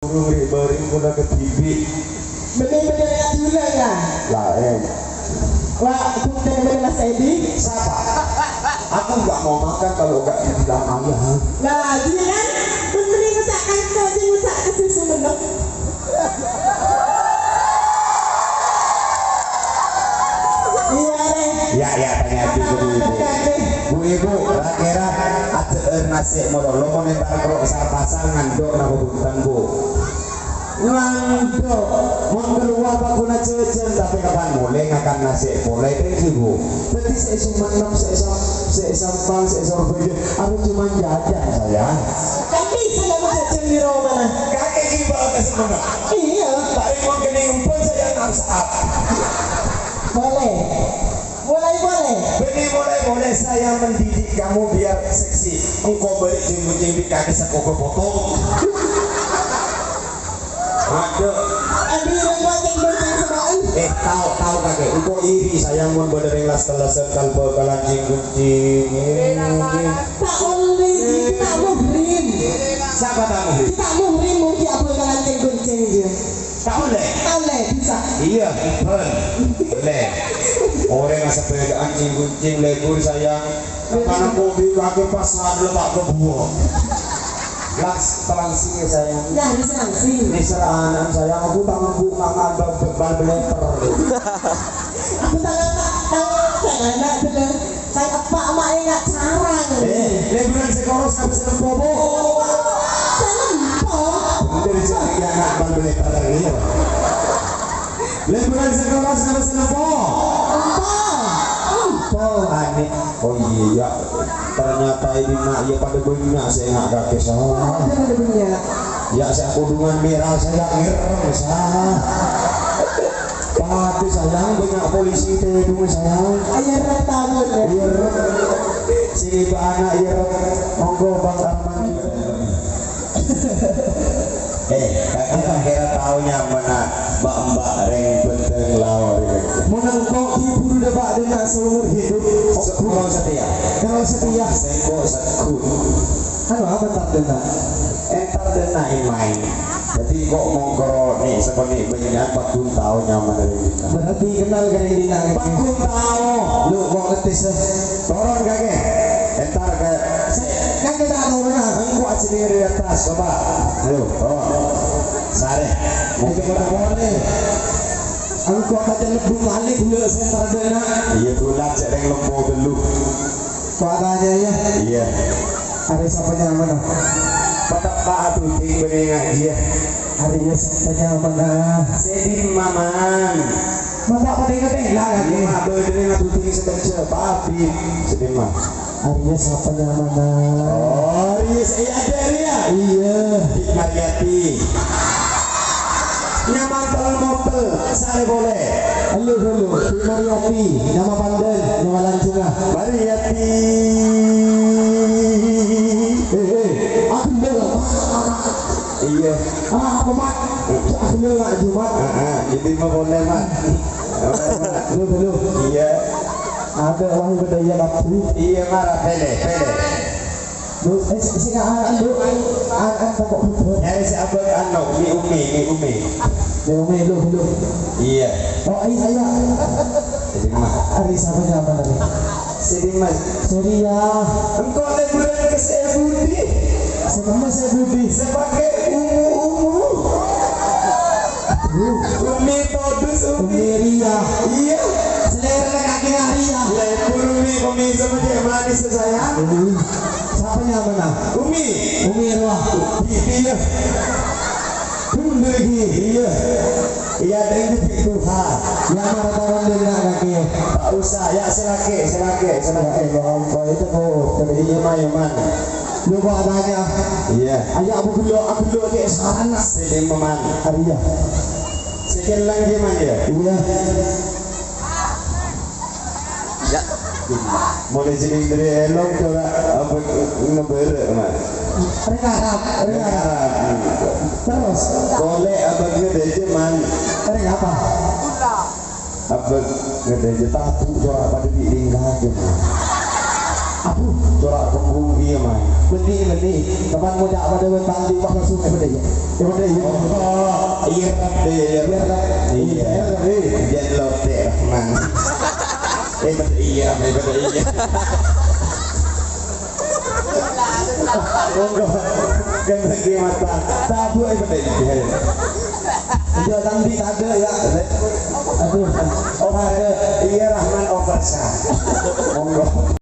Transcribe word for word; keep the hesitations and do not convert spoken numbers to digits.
Bâri'-bâri' kaulâ kadhibi'. Mending bener ngadula, ya? Laèn. Wa, bhunten, bener Mas Edi. Sapa? Aku nggak mau makan kalau nggak dibilang ayah. Lah, iya kan? Menteri ngucap kanto, sing ngucap ke susu menep. Iya, Rè. Ya, ya, tanya Bu Ibu. Bu Ibu, kira-kira aje'er nasè' malolo, mon entar karo sar-pasar ngandhu' napa bhunten, Bu? Ngandhu'. Mon kalowar pagghun jhâjhân, tapè kapan molè ngakan nasè' polè, kan, Bu? Dhâddhi sè Sumenep, sè Sam-, sè Sampang, sè Sorbhâjâ, arè coma jhâjhân, sayang. Kan bisa nyama jhâjhân di rumah, nah. Kakek ghi' bakal ka Sumenep. Iya. Tapi mon kènè' empon, sayang, nafsu. Boleh. Mulai boleh. Bânnè mulai boleh, saya mendidik kamu biar seksi. Engko' bâri' jhâng-ghunjhâng bi' kakè sakoba potong. Aduh. Andi rèng bâjhâng-bâjhâng sè bâ'en. Eh, tao, tao kakè. Engko' iri, sayang, mon bâdâ rèng las-tellasan kalbâ kalanjing-gunjing. Ta' ollè, ghi' ta' muhrim. Sapa ta' muhrim? Ghi' ta' muhrim, mon ghi' abâ kalanjing-gunjing, ghi. Ta' ollè? Ta' ollè, bisa. Iyâ, bân. Ollè. Orèng asapèdaan jhâng-ghunjhâng lebur, sayang. Tanang kopi kakè pasar letak kebuah. Laks, palangsing ya, sayang. Ya, bisa langsing. Ini seranan, sayang. Aku tangan bu, tangan bal, bal beleter. Aku tangan, tangan, tangan, bener. Saya epa' ma' enga' carang. Eh, leburan sè koros apa sè lempo, Bu? Sè lempo? Bener, Cak, ya, anak bal beleter, iya. Leburan sè koros apa sè lempo? Lempo. Lempo, anè. Oh, iya, ya. Ternyata ini nak, ya, pada bânnya' sè enga' kakè, sah. Ada pada bânnya'. Ya, sè kodungan mèra, sè ngèrèm, sah. Pati, sayang, bânnya' polisi tèdung, sayang. Ayo, rèk tamu, ya. Iya, rèk. Sini, Pak, anak, iya, rèk. Monggo, Bang Arman. Eh, kakè kira tao nyamana mbak-mbak rèng bhândhâng lao rèng. Mon engko' ghi' buru dâpa' dâna seumur hidup. Sèngko' setia. Kalau setia. Sèngko' segghut. Anu, apa entar dâna? Entar dâna, Imaè. Dhâddhi engko' mongkoro nè' sakonè' bânnya' pagghun tao nyamana rèng dinna'. Berarti kenal ka rèng dinna', kakè? Pagghun tao. Lu, kok ngetis, eh? Toron, kakè. Entar ka, kakè ta' toron, ah. Engko' ajhâlâ dâri attas, coba. Ayo, toron. Sarè. Mungkin pada boleh. Engko' ta' lebbu malè ghulâ sè entar dâna. Iyâ, ghulâ cè' rèng lempo ghâllu. Kok tanya, ya? Iyâ. Arè sapa nyamana? Pateppa' adhudhing bânnè ngajhiyâ. Arè sapa nyamana? Sè dimma, Man? Mata' patè-patè, lah, lagi. Dimma bâdâna adhudhing sakejjhâ', Pak Abi. Sè dimma? Arè sapa nyamana? Oh, arè sè, iyâ, arè, arè, ya? Iyâ. Bi' Mariyati. Nyaman tel-montel, sarè polè. Halo, halo, Bi' Mariyati, nyama pandân, nyama lanjhângnga. Mariyati. Eh, eh, aku dulu, Pak. Iyâ. Ah, apa, Mat? Aku dulu, Mat, Jumat. Heeh, jadi mau polè, Mat. Halo, halo. Iyâ. Ada wahyu kedaya Nabi. Iyâ, mara, pèlè, pèlè. Lu, eh, sing, sing, ah, ah, lu, ah, ah, takut betul. Nyarè sè abâ' anu, Umi, Umi, Umi, Umi. Ya, Umi, lu, lu. Iyâ. Oh, iya, iya. Jadi, Mas. Arè sapa nyamana, arè? Sè dimma? Surya. Engko' leburan ka Sè Budi. Sè dimma Sè Budi? Sè pakè ungu-ungu. Umi todus, Umi. Umi Ria. Iyâ. Selera kakè Ria. Lebur, Umi, Umi sama dia manis, sayang. Umi. Sapa nyamana? Umi. Umi Roa. Iyâ. Umi, iyâ. Iyâ, deng di Tuhan. Ya, mara toron dena kakè. Tak usah, ya, sè lakè, sè lakè, sè lakè. Eh, lo ampun, itu kok. Tapi iya, mah, ya, man. Lu kok tanya? Iyâ. Ayo, aku dulu, aku dulu, cek sarana. Sini, Man. Arè, ya. Sekian lagi, Man, ya. Iyâ. Ya. Mulai jeneng dari elok, coba apa ngebere, Man. Rèng Arab, rèng Arab. Terus? Boleh apa gede aja, Man. Rèng apa? Abâ' ngedhâjâ tabu' sora padâ bi' tingkah, ghi. Cora' kembung iyâ, man. Bânnè, bânnè. Teman ngoca' padâ bân Pandi pas langsung, eh, bânnè, iyâ. Eh, bânnè, iyâ. Oh, iyâ, Rep, iyâ, Rep. Iyâ, Rep. Iyâ. Iyâ, Rep, iyâ. Jhân lotè, Rahman. Eh, bânnè, iyâ, Rep, eh, bânnè, iyâ. Monggo. Ghântèk, iyâ, Mas, Pak. Tabu', eh, bânnè, iyâ. Iyâ, Pandi tadâ', yâ. Aduh. Oh, tadâ'. Iyâ, Rahman, oh, persa. Monggo.